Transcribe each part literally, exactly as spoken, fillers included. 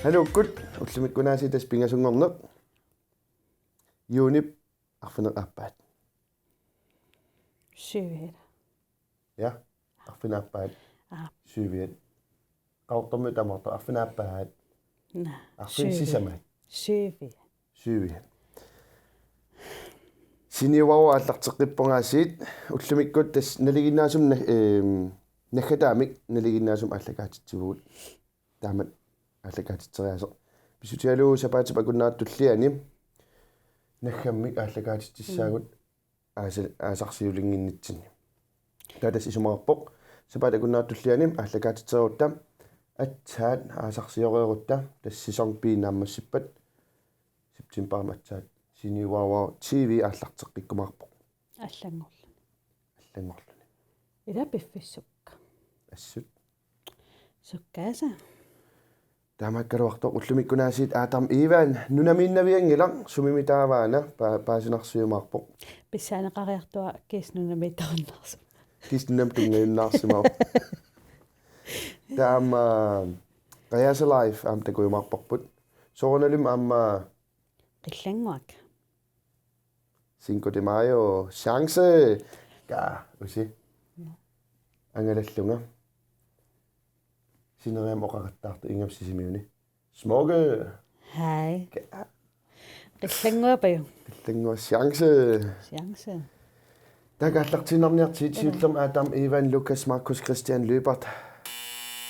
Haluukkut, ullumikkunaasiit tassa pingasunngorneq. Juunip arfineq-aappaat. Syviat. Ja, arfineq-aappaat. Aap. Syviat. Qaqortormiut tamarmik arfineq-aappaat. Naa. Arfineq-sisamat. Syviat. Syviat. Siniuaro aallarteqqippoq aasiit, ullumikkut tassa nalinginnaasumik na-, ehm, naggataamik nalinginnaasumik aallakaatitsivugut. Taamatut aallakaatitseriaaseq. Pissutigalugu sapaatip akunnera tulliani naggammik aallakaatitsissaagut. Mm. Aasa-, aasaq siulinnginnitsinni. Taava tassa isumaqarpoq sapaatip akunnera tulliani aallakaatitserutta, aatsaat aasaq sioreerutta, tassa sæson B naammassippat septembarip aatsaat Siniuaro T V aallarteqqikkumaarpoq. Allanngorluni. Allanngorluni. Ila piffissaq. Assut. Sukkaasa. Taamaakkaluartoq, ullumikkunaasiit Adam Ivan nunamiinnavianngilaq, sumimitaava aana pa-, paasinarsiumaarpoq. Pissaaneqariartua kiisa nunamiittarunnaarsimavoq. Kiisa nunamut tunngajunnaarsimavoq. Taava aamma Qajaasa Live aamma takujumaarparput. Soorunalimi aamma Qillannguaq. Cinco de Mayo, chance. Ka, usi. Angalallunga. Sineriammi oqaqattaartoq ingammik Sisimiuni. Smukke. Hej. Ka. Qillannguaq, Paju. Qillannguaq, chance. Chance. Taakku aallartiinnarniartigit. Ila. Siullermik Adam Ivan Lukas Markus Christian Lyberth.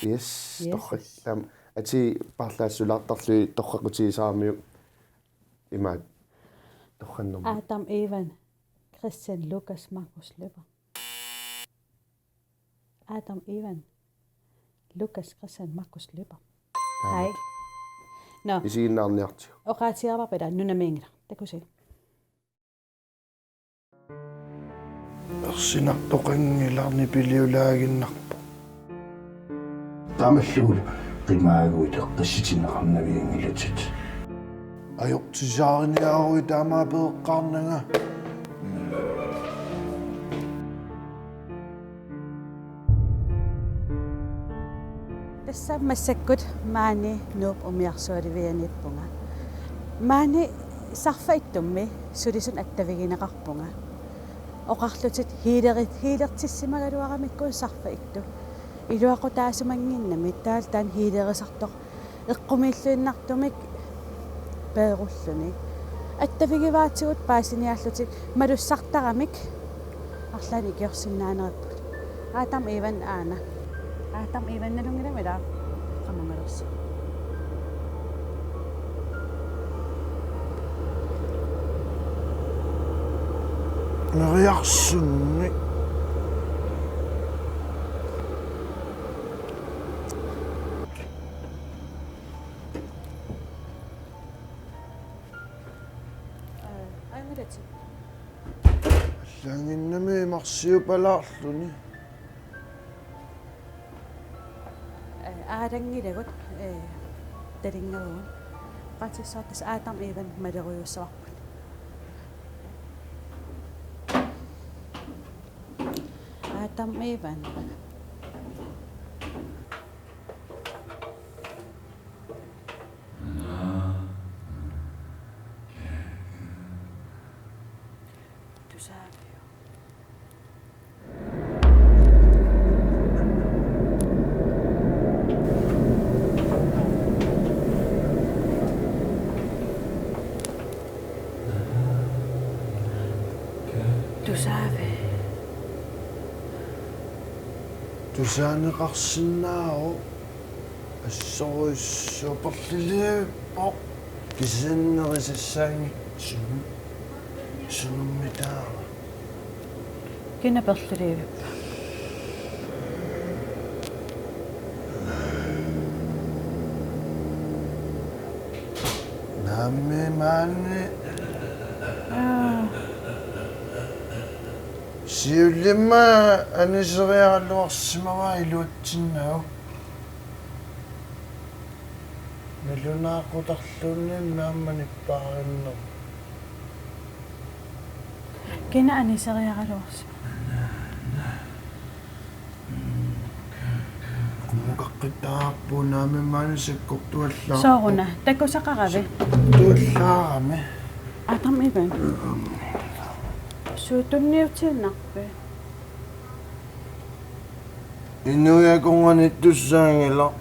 Yes, yes. Torrak. Aamma atii paarlaassulaartarlugit torraqutigisaramiuk. Imaat. Torrannermik. Adam Ivan Christian Lukas Markus Lyberth. Adam Ivan Lukas Christian Markus Lyberth. Hej. Taamak. Nå. Isiginnaarniartigu. Oqaatigaarpara nunamiinngilaq. Takusi. Ersinartoqanngilaq, nipiliulaaginnarpoq. Taamaalillunilu qimaaguit eqqissitinneqarnavianngilatit. Ajortisaariniaruit taama peeqqaarnanga. Tassa massakkut maani Nuup umiarsualivianiippunga. Maani sarfaq ittummi sulisut attavigineqarpunga. Oqarlutit healeri-, healertissimagaluaramikku sarfaq ittoq. Iluaqutaasumannginnami taavalu taanna healerisartoq eqqumiilluinnartumik peerulluni. Attavigivaatigut paasiniaallutik malussartaramik arlaannik ikiorsinnaaneripput. Adam Ivan aana. Adam Ivan nalunngilarmi ila qamangalersoq. Neriarsunni. Allaanginnami marsiupalaarluni. Ee, aalanngilagut, ee, talingavugut. Qaatissaartas Adam Ivan malerujussuarput. Adam Ivan. Tusaaviuk? Tusaavi. Tusaaneqarsinnaavoq. Assorujussuaq perliliivippoq. Kisianni nerisassaanngitsunut. Sunummitaava? Kina perliliivippa? Naammi maani. Aa. Siullermik aniseriaraluarsimavara iluatsinnagu. Nalunaaqutarluunniit naammagippaarinneq. Kina aniseriaraluarsi? Mukaqqittarpuunaami maani sakkortuallaarpoq. Sooruna, takusaqaravi? Sakkortuallaarami. Adam Ivan. Suut tunniutiinnarpit? Inuit akornanniittussaanngilaq.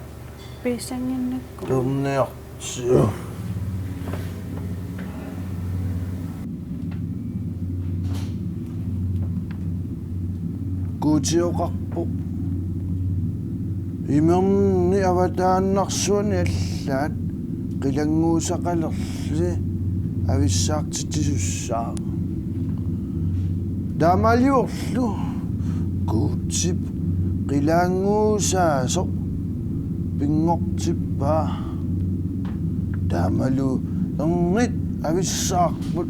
Piissannginnakku. Tunniartigu. Guuti oqarpoq: Imerni avataannarsuani allaat qilannguusaqalerli avissaartitsisussaaq. Taamaaliorlu Guutip qilaannguusaasoq pinngortippaa. Taamalu ernit avissaarput,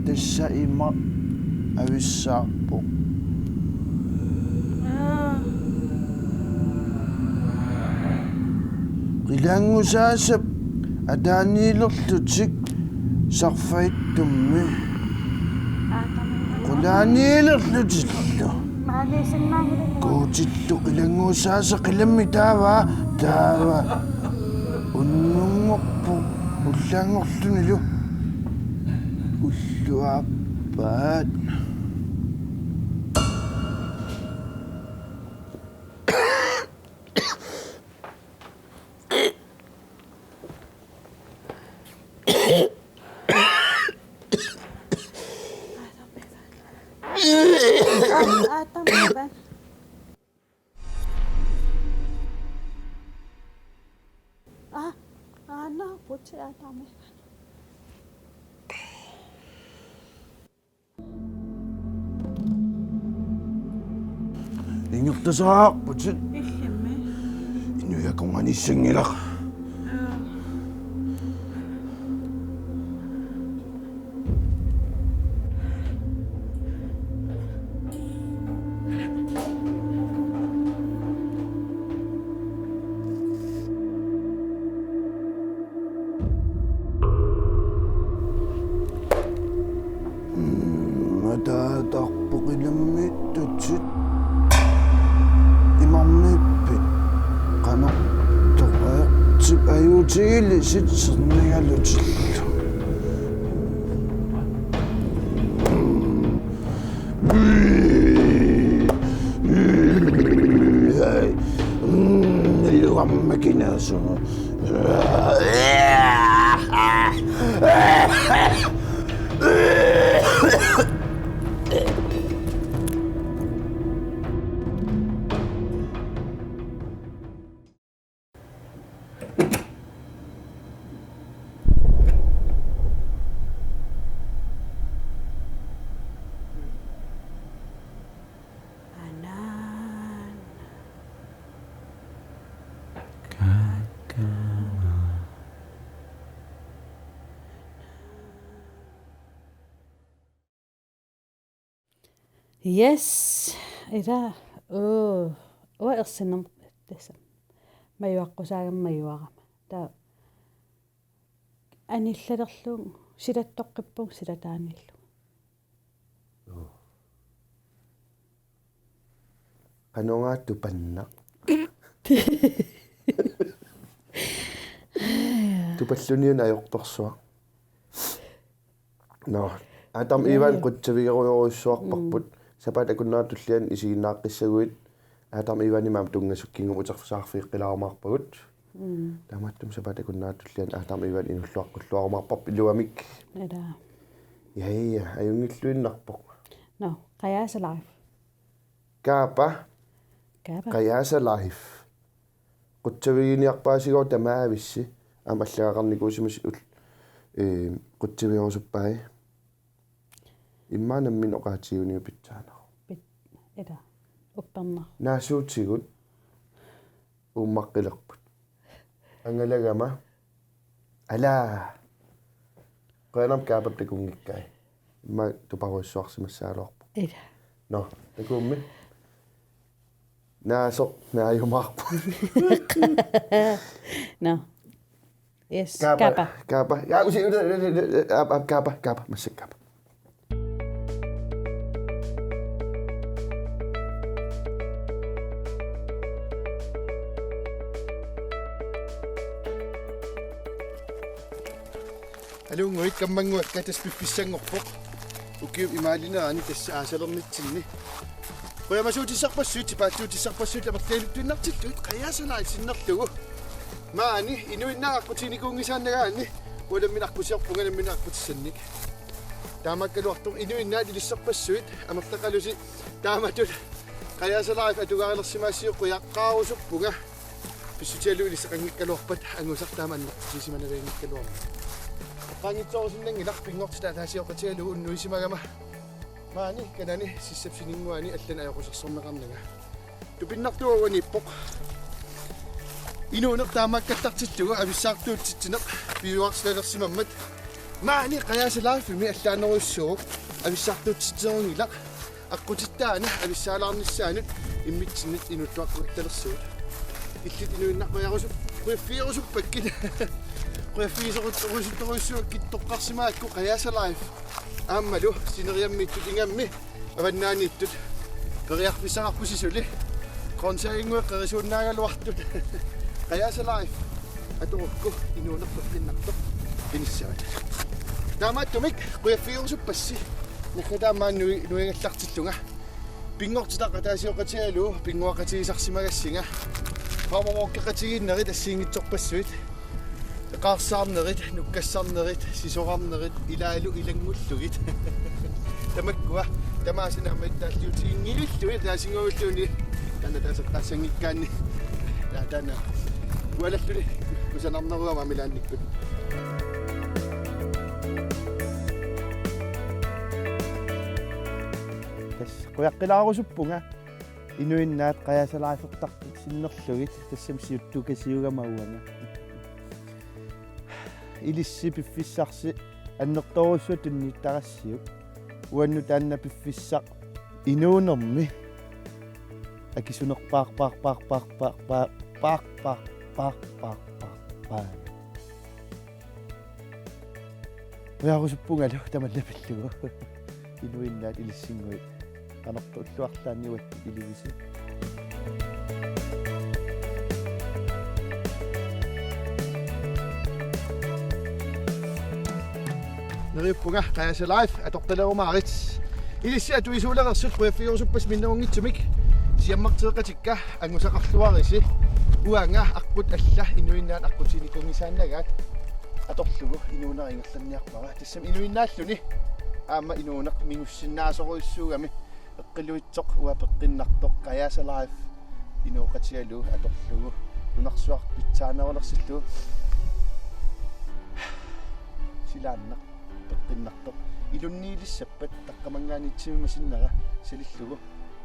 tassa imaq avissaarpoq. Qilaanngusaasap ataaniilerlutik sarfagittummi. Qulaaniilerlutillu. Guutillu qilanngusaasoq qilammik taava, taava. Unnunngorpoq ullaanngorlunilu. Ulluaappaat. Ah, ah, no, put it out on me. Ingerlasaarputit. Illimmi? Inuit akornanniissanngilaq. Mm, ataatarpoq ilammiittutit. Imarmiippit? Qanoq toqaertip ajuutigilisitsernigalutillu. Luamma kinaasunut. Anan. Kakama. Yes. Ila, uu, uanga ersinner-, tassa. Majuaqqusaagama majuarama. Taava anillalerlugu silattoqqippunga silataaniillugu. Uu. Qanoq tupanna. Tupalluniuna ajortorsuaq. Nå, Adam Ivan qutsavigerujorujussuarparput. Mm. Sapaatip akunnera tulliani isiginnaaqqissaguit Adam Ivanimut aamma tunngasukkinngumut utersaarfigeqqilaarumaarpagut. Mm. Taamaattumik sapaatip akunnera tulliani Adam Ivan inulluaqqulluarumaarparput iluamik. Ila. Ja, ja, ajunngilluinnarpoq. Nå, Qajaasa Live. Kaapa. Kaapa. Qajaasa Live. Qutsaviginiarpaasigooq tamaavissi. Aamma allagaqarnikuusimasut ul-, ee, qutsavigerusuppai. Immaqa nammineq oqaatigiuniuk pitsaaneruvoq. Pit-, ila. Uppernaaq. Naasuutigut uummaqqilerput. Angalagama. Ala. Qujanaq Kaapap takunngikkai. Immaqa tuparujussuarsimassagaluarpoq. Ila. Nå, takuummi. Naasoq naajumaarpoq. Nå. Yes, Kaapa. Kaapa. Kaapa. Ja, usi-, aap, aap, Kaapa, Kaapa, massakkut Kaapa. Lunguit kammannguakka tassa piffissanngorpoq. Ukiup imaalinerani tassa aasalernitsinni. Qujamasuutissarpassuit, tipaatsuutissarpassuit, amerligaluttuinnartillugit, Qajasa Live sinnerlugu. Maani, inuinnaat aqqutiginikuunngisaannagaanni, uanga nammineq aqqusiorpunga nammineq aqqutissannik. Taamaakkaluartoq inuinnaat ilisarpassuit, amerlaqalusi, taamatut, Qajasa Live atugarilersimaassiuk qujaqqaarusuppunga. Pissutigalugu ilisseqanngikkaluarpat angusaq taama annertutigisimanavianngikkaluarmat. Eqqaanngitsoorsinnaanngilaq pinngortitaq ataasioqatigalugu unnuisimagama. Maani kanani sissap sininnguani allanik ajoqusersorneqarnanga. Tupinnartua uaniippoq. Inuuneq taamaakkattartillugu avissaartuutsitsineq piujuarsilersimammat. Maani Qajasa Live-imi allaanerujussuuvoq avissaartuutsitsinerunngilaq. Aqqutittaana avissaalaarnissaanut immitsinnut inuuttuaqqugattalersugut. Illit inuinnaq qujarusu-, qujaffigerusuppakkit. Qujaffigisorujussuakkit toqqarsimagakku Qajasa Live. Aammalu sineriammiittut ingammik avannaaniittut. Periarfissaqarpusi suli. Qonsaingueqqerisuunnaagaluartut. Qajasa Live atorukku inuuneq peqqinnartoq pinissavat. Taamaattumik qujaffigerusuppassi. Naggataa maani nui-, nuigallartillunga. Pinngortitaq ataasioqatigalugu pinnguaqatigisarsimagassinga. Paamomookkeqatigiinnerit assigiinngitsorpassuit. Eqaarsaarnerit, nukkassarnerit, sisorarnerit, ilaalu ilanngullugit. Tamakkua, tamaasa naammagittaalliutiginngilluinnarlugit, taasinnguagulluunniit. Taanna taaseqqaassanngikkaanni. Taa-, taanna. Ualalluni, kusanarneruama milaannikkut. Tassa, qujaqqilaarusuppanga. Inuinnaat Qajasa Live-ertartut sinnerlugit, tassami siuttukasiugama uanga. Ilissi piffissarsi annertoorujussuaq tunniuttarassiuk. Uannut taanna piffissaq inuunermi akisunerpaaq, paaq, paaq, paaq, paaq, paaq, paaq, paaq, paaq, paaq, paaq, paaq. Qujarusuppungalu tamanna pillugu. Inuinnaat ilissinnguit. Qanortoq ullut arlaanni uattut ilivisi. Neriuppunga Qajasa Live atortalerumaarit. Ilissi atuisuulereersut qujaffigerusuppassi minnerunngitsumik. Siammarteeqatikka angusaqarluarisi. Uanga aqqut alla inuinnaat aqqutiginikuunngisaannagaat atorlugu inuuneq ingerlanniarpara. Tassami inuinnaalluni aamma inuuneq mingussinnaasorujussuugami eqqiluitsoq uanga peqqinnartoq Qajasa Live inooqatigalugu atorlugu nunarsuaq pitsaanerulersillugu silaannaq peqqinnartoq ilunniilissappat taqqamanngaanniit timimasinnera salillugu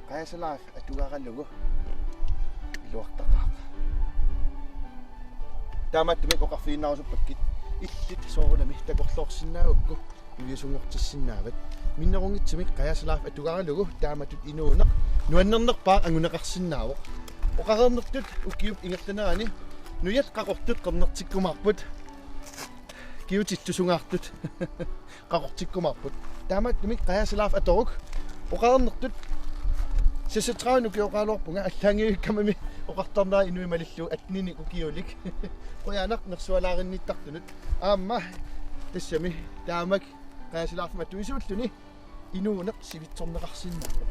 Qajasa Live atugaralugu iluartaqaaq. Taamaattumik oqarfigiinnarusuppakkit illit soorunami takorloorsinnaagukku piviusunngortissinnaavat. Minnerunngitsumik Qajasa Live atugaralugu taamatut inuuneq nuannernerpaaq anguneqarsinnaavoq. Oqareernertut ukiup ingerlanerani nujat qaqortut qernertikkumaarput. Kiutit tusungaartut qaqortikkumaarput. Taamaattumik Qajasa Live atoruk oqareernertut seksogtredive ukioqaraluarpunga allaanngikkamami oqartarnera inuit malillugu atteninik ukiulik. Qujanaq nersualaarinnittartunut. Aamma tassami taamak Qajasa Live-imi atuisuulluni inuuneq sivitsorneqarsinnaavoq.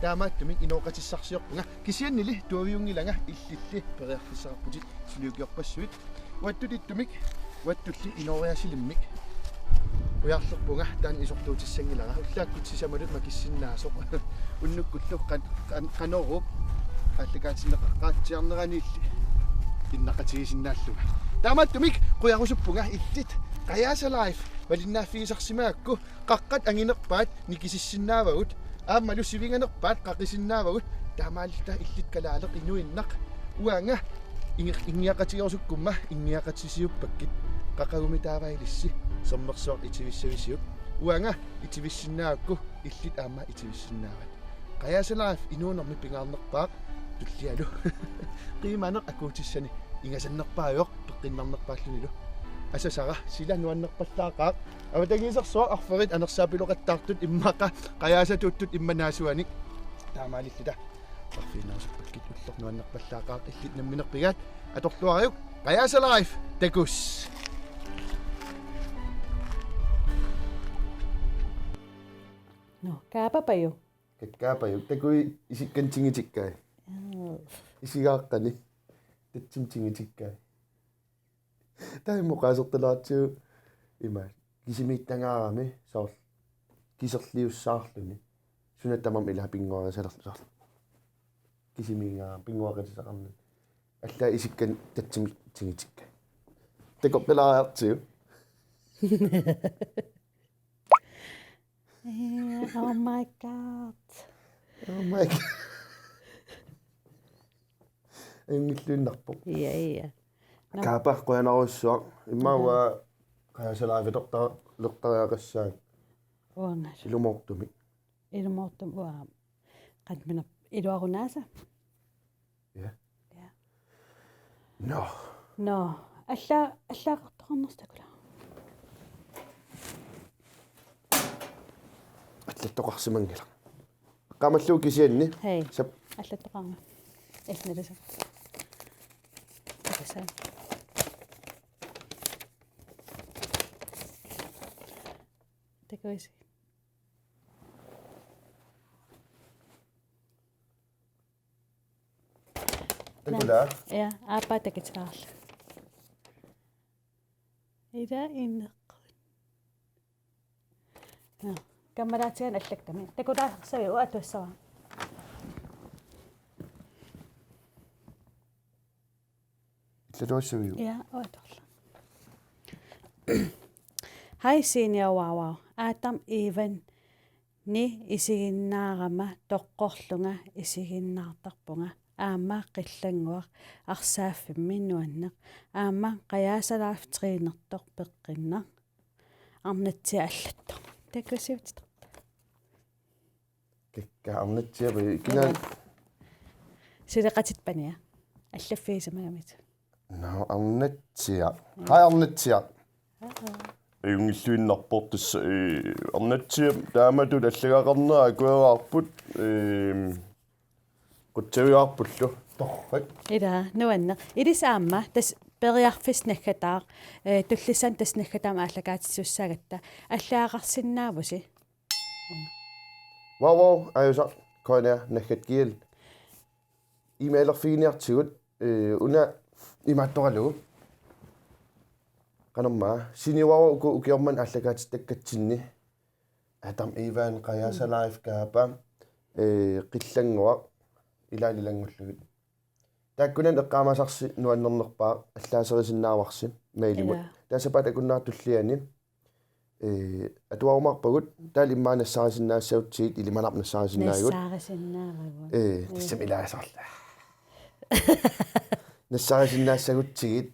Taamaattumik inooqatissarsiorpunga kisiannili tuaviunngilanga illilli periarfissaqarputit suliukiorpassuit. Uattutittumik, uattulli inooriaasilimmik. Ujarlerpunga taanna isortuutissanngilara. Ullaakkut sisamatut makissinnaasoq. Unnukkullu qan-, qan-, qanoruup aallakaatinneqaqaatsiarneraniilli innaqatigisinnaallunga. Taamaattumik qujarusuppunga illit Qajasa Live malinnaaffigisarsimagakku qaqqat anginerpaat nikisissinnaavagut aammalu sivinganerpaat qaqisinnaavarput. Taamaalilluta illit kalaaleq inuinnaq uanga ingi-, inngiaqatigerusukkumma inngiaqatisiuppakkit. Qaqugumitaava ilissi sermersuaq itivissavisiuk? Uanga itivissinnaagukku illit aamma itivissinnaavat. Qajasa Live inuunermi pingaarnerpaaq tullialu. Qiimaneq akuutissani ingasannerpaajuvoq peqqinnarnerpaallunilu. Asasara sila nuannerpallaaqaaq. Avatangiisersuaq arferit anersaapiloqattaartut immaqa qajaasatuuttut immanaasuanik. Taamaalilluta. Oqarfigiinnarusuppakkit ulloq nuannerpallaaqaaq illit namminerpigaat atorluariuk Qajasa Live takuss. No, kaapapaju. Kakkaapajuk. Takuuk isikkanni tingitikkai. Isigaaqqani. Tatsimik tingitikkai. Taama oqaasertalaartigu ima kisimiittangaarami soorlu kiserliussaarluni. Suna tamarmi ilaa pinnguarisalerlu soorlu. Kisimiingaarami pinnguaqatisaqarnani. Allaat isikkanni tatsimik tingitikkai. Takoqqilaariartigu. Eh, oh my God. Oh my God. Ajunngilluinnarpoq. Ja, ja. Nå. Kaapa qujanarsuaq. Immaqa uanga Qajasa Live-ilertariaqassaanga. Uangas. Ilumoortumik. Ilumoortumik uanga. Qanmina iluarunaasa. Ja. Ja. Nå. Nå. Alla, allaqartoqarnersi takula. Allattoqarsimanngilaq. Qamallu kisianni. Hej. Sap. Allattoqarma. Ilnilisa. Ilnilisa. Takuisi. Takula. Ja, aappaa takitilaarlu. Ila inneqqut. Ja. Kammalaatigaanni allakkami. Takulaassaviuk atussavaa? Illutuassaviuk? Ja, atuarlunga. Hej Signe og Wauwau. Adam Evan ni isiginnaarama toqqorlunga isiginnaartarpunga. Aamma Qillannguaq arsaaffimmi nuanneq. Aamma Qajasa Live trænertoq peqqinnaq. Arnatsia allattoq. Takusiutit. Kikka Arnatsia paju ikina. Suleqatitpania. Allaffigisimagamiuk. Nå, Arnatsia. Hej Arnatsia. Ajunngilluinnarpoq tassa, eh, Arnatsia taamatut allagaqarnera akueraarput, eh, qutsavigaarpullu. Torrak. Ila, nuanneq. Ilissi aamma, tassa periarfissat naggataaq, eh, tullissaani tassa naggataamik aallakaatitsisussaagatta. Allagaqarsinnaavusi. Wow, wow, ajusa, K N R, naggat G L. E-mailerfiginiartigut, eh, una imaattoralugu. Qanormaa, Signe Wauwau uku ukioq manna aallakaatitakkatsinni. Adam Evan, Qajasa Live, Kaapa, eh, Qillannguaq, ilaat ilanngullugit. Taakkunani eqqaamasarsi nuannernerpaaq allaaserisinnaagaluarsi mailimut. Ila. Taava sapaatip akunnerata tulliani, eh, atuarumaarpagut, taavalu immaqa nassaarisinnaassagutsigit, ilimanarpoq nassaarisinnaagut. Nassaarisinnaagut. Eh, tassami ilaasorla. Nassaarisinnaassagutsigit.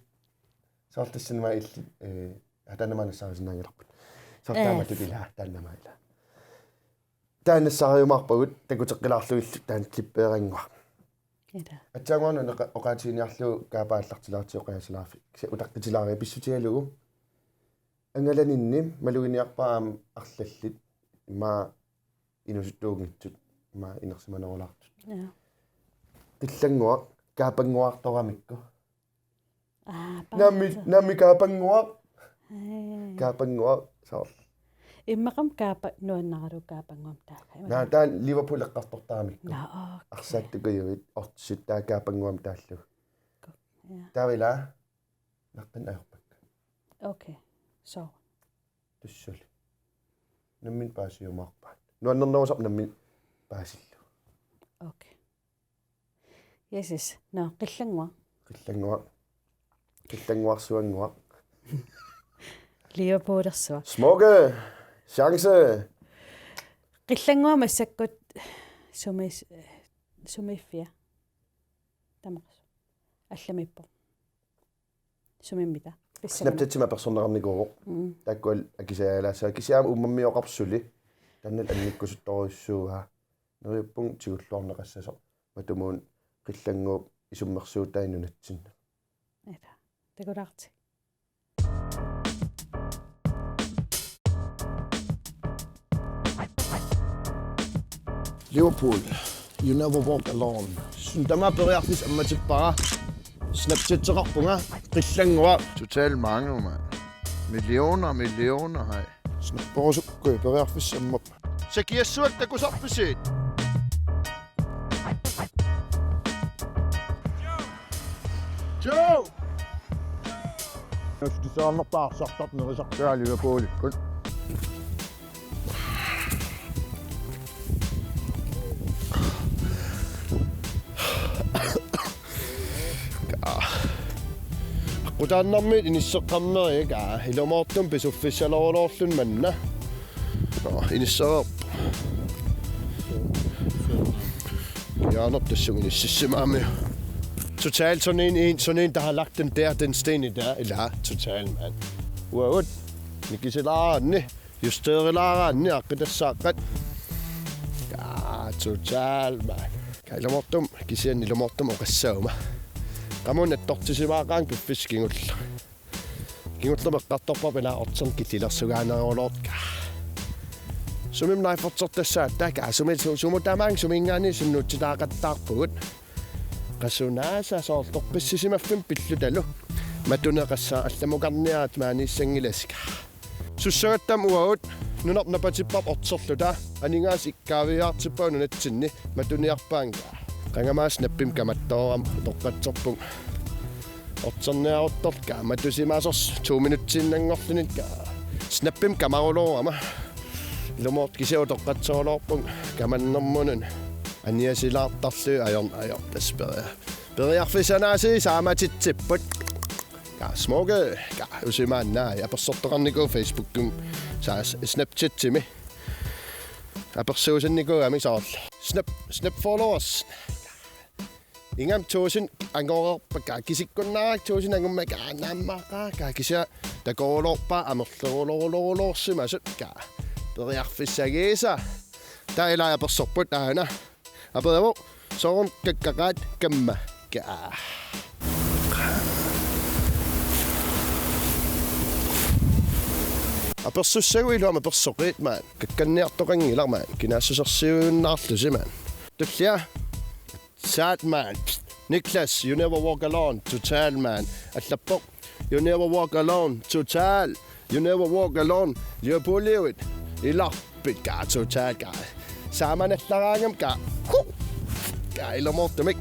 Soorlu tassani illit, eh, taanna nassaarisinnaanngilarput. Soorlu, eh, taamatut ilaa, taanna ilaa. Taanna nassaariumaarpagut, takuteqqilaarlugillu taanna klippeerannguaq. Ila. Aatsaannguaq una oqa-, oqaatiginiarlugu Kaapa aallartilaartigu Qajasa Live. Kisianni utaqqitilaariarpara pissutigalugu. Angalaninni maluginiarpara aamma arlallit. Immaqa inuusuttuunngitsut. Immaqa inersimanerulaartut. Ja. Qillannguaq, Kaapannguartoramikku. Aa, naammi, paatsa. Naammi Kaapannguaq. Hej. Kaapannguaq, soorlu. Immaqami Kaapa nuannaralugu Kaapannguamik taava. Naa, taava Liverpool eqqartortaramikku. Naa, okay. Arsaattukujuit, ortsut taava Kaapannguamik taallugu. Ko-, ja. Taava ilaa, naqqinneq ajorpakka. Okay, so. Tussuli. Nammineq paasiumaarpaat. Nuannernerusarpoq nammineq paasillugu. Okay. Yes, yes. Nå, Qillannguaq. Qillannguaq. Qillannguarsuannguaq. Liverpoolersuaq. Smukke! Chance! Qillannguaq massakkut sumis-, sumiiffia. Tamarsu. Allamiippoq. Sumiimmita. Pissanganaq. Snapchatimi apersorneqarnikuuvoq. Mm. Taakkua akisarialaassavaa. Kisianni aamma uummammioqarpoq suli. Taanna annikkusuttorujussuuaa. Neriuppunga tigulluarneqassasoq. Matumuuna Qillannguup isummersuutai nunatsinni. Ila. Takulaartigu. Liverpool, you never walk alone. Suna tamaat periarfissaq ammatippara. Snapchateqarpunga, Qillannguaq. Totalt mange, mand. Millioner, millioner, hej. Snapperusukkuit periarfissat ammappat. Sakiassuaq takusarpisi? Joe! Nassutisaarnerpaarsartartoq nerisartugalugu Liverpoolikkut. Aqqutaannarmiit inisseqqammerik, aa, ilumoortumik pisuffissaleruloorluni manna. Nå, inissereerpoq. Kinaana tassunga inississimaarami. Total sådan en, en, sådan en, der har lagt den der, den sten i der. Ilaa, Total, mand. Uagut, nikisilaaraanni, justerilaaraanni, aqqitassaaqaat. Aa, Total, mand. Kaa ilumoortumik, kisianni ilumoortumik oqassaanga. Qamuuna attortisimaqaanga piffissaq kingulleq. Kingullermi eqqartorparput ilaa otterne killilersugaaneruloortoq. Sumimut live-ertertassaatta, kaa sumi-, su-, sumut tamaanga suminngaanniit sunnuutsitaaqattaarpugut. Qasunaasa soorlu toqqissisimaffimmi pillutalu. Matuneqassaaq, allamukarniaraat maaniissanngilassi. Sussagatta aamma uagut nunarput napatipparput otterluta, aningaasat ikkaaviaartippagut nunatsinni, matuniarpaannga. Qanga maani snappimik kamattoorama utoqqatserpunga. Otterniaruttorlu kaa matusimasorsi to minutsiinnanngorluni kaa. Snappimik kamaruloorama. Ilumoortumik kisianni utoqqatseruloorpunga kamannermununa. Aniasilaartarlugit ajorn-, ajor-, tassa peria-, periarfissanaasiit saamatitsipput. Kaa Smukke, kaa usimaannaa, apersortoqarnikuuit Facebookimi, saa s-, Snapchatimi. Apersuusannikuugamik soorlu. Snap, Snap followers. Ingammik tusind angoreerpakka, kisikkunnaarpakka tusind angummat, kaa naammaqaaq, kaa kisianni takoruloorpaat amerleruloorsimasut, kaa periarfissagisat. Taava ilaa apersorput aana. Aperivoq: Soorunami kakkaqaat kamma? Kaa. Apersussaguit iluamik apersoqqiit maani. Kakkanniartoqanngilaq maani. Kinaassusersiuinnarlusi maani. Tullia. Saat maani. Niklas, You Never Walk Alone, Total maani. Allappoq: You Never Walk Alone, Total. You Never Walk Alone, Liverpooliuit. Ilarpit kaa Total kaa. Saamanallaraangami kaa. Hu! Kaa ilumoortumik.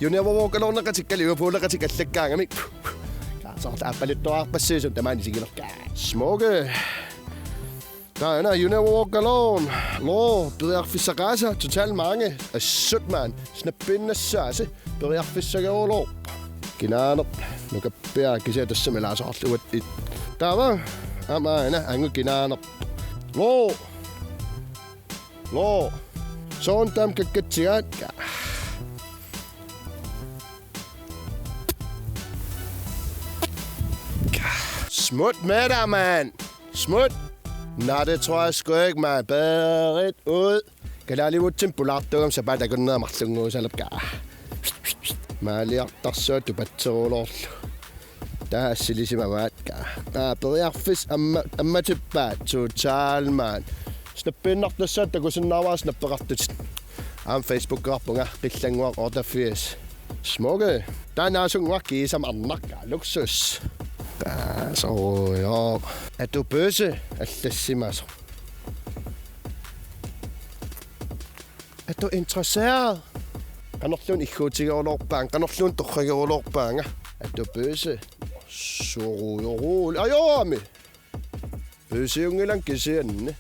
You Never Walk Alone-eqatikka Liverpool-eqatikka allakkaangamik. Kaa soorlu aappaluttuarpassuusut tamaani isigilerput kaa. Smukke. Taanna You Never Walk Alone. Loo, periarfissaqaasa, Total maani. Assut maani. Snappiinnassaasi. Periarfissageruloorpoq. Kinaanerpoq. Nukappiaq kisianni tassami ilaa soorlu uagut. Taava. Aamma aana angut kinaanerpoq. Loo. Loo. Soorunami taama kakkatsigaat. Smut med dig, mand. Smut. Nej, det tror jeg sgu ikke, mand. Berit ud. Kalaallit Uitsimi pulaartuugami sapaatip akunneri marlunnguusalerput kaa. Maaliartarsuaq tupatseruloorlugu. Taava assilisimavaat kaa. Aa, periarfissat amma-, ammatippaat Total maani. Snappiinnartassaat takusinnaavara snappeqartutit. Aamma Facebookeqarpunga Qillannguaq otteogfirs. Smukke. Taanna aajuku kiisami arnaq kaa, luksus. Kaa, soorujuk. Er du bøsse? Allassimasoq. Er du interesseret? Qanorluunniit igguutigeruloorpaanga, qanorluunniit torrageruloorpaanga. Er du bøsse? Soorujuk. Ajoami. Bøssiunngilanga kisianni.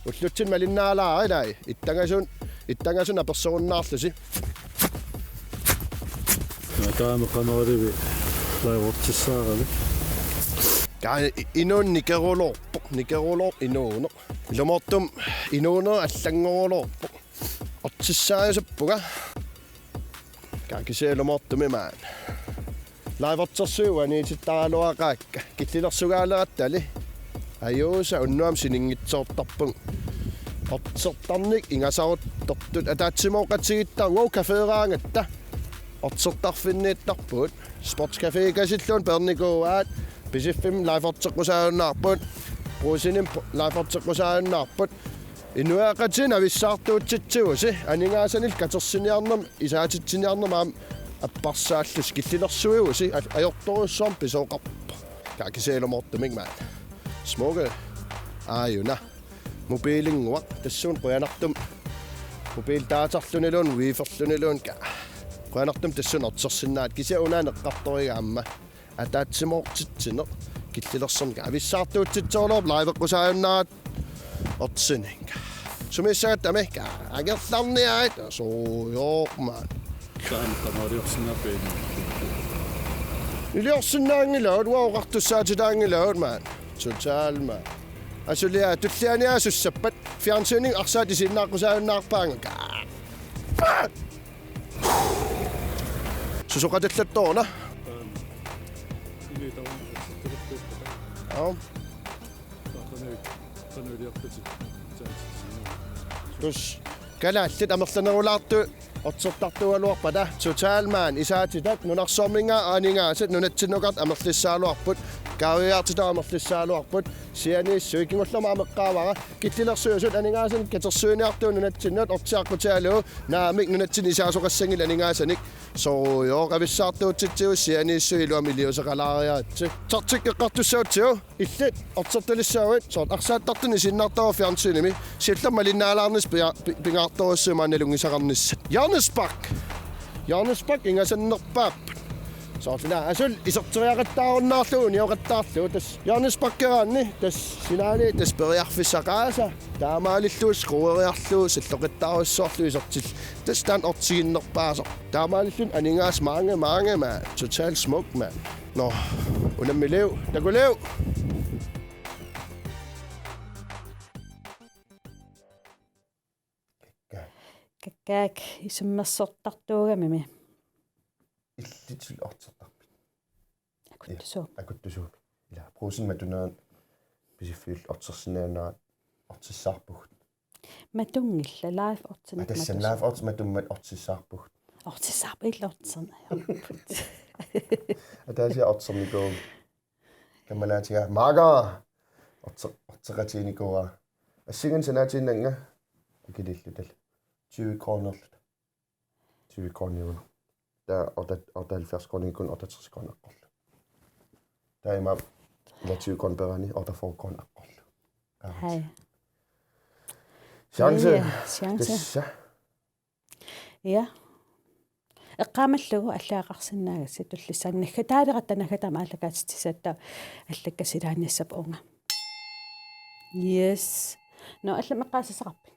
Ullutsinni malinnaalaarilaai. Ittangasunik, ittangasunik apersorunnaarlusi. Taama qanorilivi live-ertissaarami. Kaa i-, inuuneq nikeruloorpoq, nikeruloorpoq inuuneq. Ilumoortumik inuuneq allanngoruloorpoq. Ortissaajussappunga. Kaa kisianni ilumoortumik maani. Live-ertersuit uaniitittaraluaqaakka. Killilersugaalerattali. Ajuusa unnuami sininngitsoortarpunga. Ortsertarnik ingasaruttortut ataatsimooqatigiittarput, wow, caféeraangatta. Ortsertarfinniittarpugut. Sportscafékasilluunniit peernikuuaat. Pisiffimmi live-erteqqusaajunnaarput. Brugsenimi live-erteqqusaajunnaarput. Inuiaqatigiinni avissaartuutsitsivusi, aningaasanillu katersiniarnermi, isaatitsiniarnermi aamma apparsaallusi killilersuivusi, a-, ajortorujussuarmik pisooqarpoq. Kaa kisianni ilumoortumik maani. Smukke. aajuna. Mobiilinnguaq tassuuna qujanartumik. Mobiilidaatarluniluunniit, wiiferluniluunniit. Qujanartumik tassuuna ortersinnaagatta, kisianni una eqqartoriga aamma. Ataatsimoortitsineq killilersorneq avissaartuutsitsoorluarpoq, liveqqusaajunnaaratta ortersinnaagatta. Sumiissagatta amika angerlarniarit, sooq maani. Taanna tamaaliorsinnaapput. Iliorsinnaanngilagut, uanga oqartussaatitaanngilagut maani. Total maani. Asuliaq tullianiaasussappat fjernsyni arsaat isiginnaaqqusaajunnaarpaanga. Susoqatallattoorna. Aap. Tus kalaallit amerlanerulaartut ortertartuugaluarpata, Total maani isaatitat nunarsuarminngaanniit aningaasat nunatsinnukartut amerlissagaluarput, kaaviiaartitaq amerlissagaluarput, sianiissui kingullermik aamma eqqaavara, killilersuisut aningaasanik katersuiniartugut nunatsinnut ortiaqqutigalugu, naamik nunatsinni isaasoqassanngillat aningaasanik, sooq avissaartuutsitsigut sianiissui iluamik iliuuseqalaariaritsi. Taktik eqqartussagutsigu. Illit ortertalissaguit, soorlu arsaattartunik isiginnaartarpara fjernsynimi, siullermik malinnaalaarnissaq pia-, pi-, pingaartorujussuuvoq maani nalunngisaqarnissat. Hjørnespark. Hjørnespark ingasannerpaap. Soorlu una asuli iserteriaqattaarunnaarlugu, unioqattaarlugu, tassa hjørnesparkeraanni, tassa sinaani, tassa periarfissaqaasa. Taamaalillugu scoreeriarlugu, salloqittaarujussuarlugu isertil. Tassa taanna ortiginnerpaasoq. Taamaalilluni aningaasat maanga, maanga, maanga. Total smukt, maanga. Nå, unammiliuk, takuliuk. Kakkaak isummersortartuugamimi. Illit suli ortertarpit? Akuttusuummi. Akuttusuummi. Ila, Brugsenip matuneranut Pisiffiullu ortersinnaajunnaarluta ortissaarpugut. Matunngillat, live orterneq. Aa, tassami matussaaq. Live orterneq matummat ortissaarpugut. Ortissaarput, illit orterneq. Ataasiarluni orternikuuvugut. Kammalaatiga maanga orte-, orteqatiginikuuara. Assigiinngitsunik sanaatiinnanga akiliilluta. Tyve kronerluta. Tyve kroniuvoq. Taava otte-, otteoghalvfjerds kroniuvoq, otteogtres kroner aqqorlugu. Taava imaappoq ila tyve kroner peerani otteogfyrre kroner aqqorlugu. Hej. Chance. Ja, ja, chance. Tassa. Ja. Eqqaamallugu allagaqarsinnaagassi tullissaani naggataaleqatta, naggataamik aallakaatitsisoq, allakkasilaanissap uunga. Yes. Nå, allamik eqqaasassaqarpit?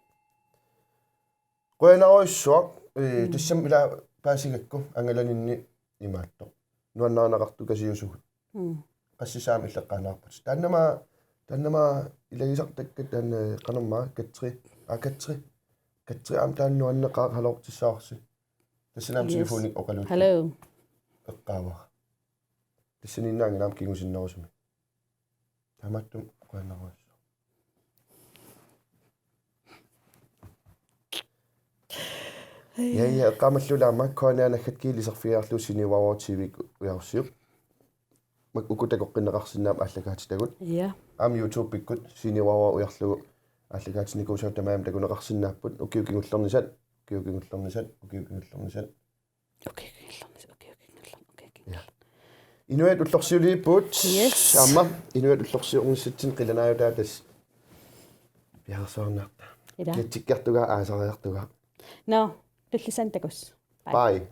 Qujanarujussuaq, ee, mm, tassami ila paasigakku angalaninni imaattoq. Nuannarineqartut Kasiusugut. Mm. Qassissaamik illeqqaannaarput. Taannama, taannama ilagisartakkat taanna qanormaa Katri. Aa, Katri. Katri aamma taanna nuanneqaaq halortissavarsi. Tassani aamma, yes, telefoni oqaluuttoq. Hello. Eqqaavara. Tassaniinnaanngilaq aamma kingusinnerusumik. Taamaattumik qujanarujussuaq. Ja, ja, eqqaamallugu aamma K N R naggat gl iserfigiarlugu Senior Wawa T V-kkut ujarsiuk. Mak uku takoqqinneqarsinnaapput aallakaatitagut. Ja. Aamma YouTube-ikkut Senior Wawa ujarlugu aallakaatitinikuusavut tamarmik takuneqarsinnaapput. Ukiut kingullernisat, ukiut kingullernisat, ukiut kingullernisat. Okay, okay, okay, okay, okay, okay. Ja. Inuit ullorsiuliipput. Yes. Aamma inuit ullorsiornissatsinnik qilanaarutaat tassa piareersuarniarta. Ila. Klatsikkiartugaa, aasariartugaa. Nå, tullissaani takuss'. Bye. Bye.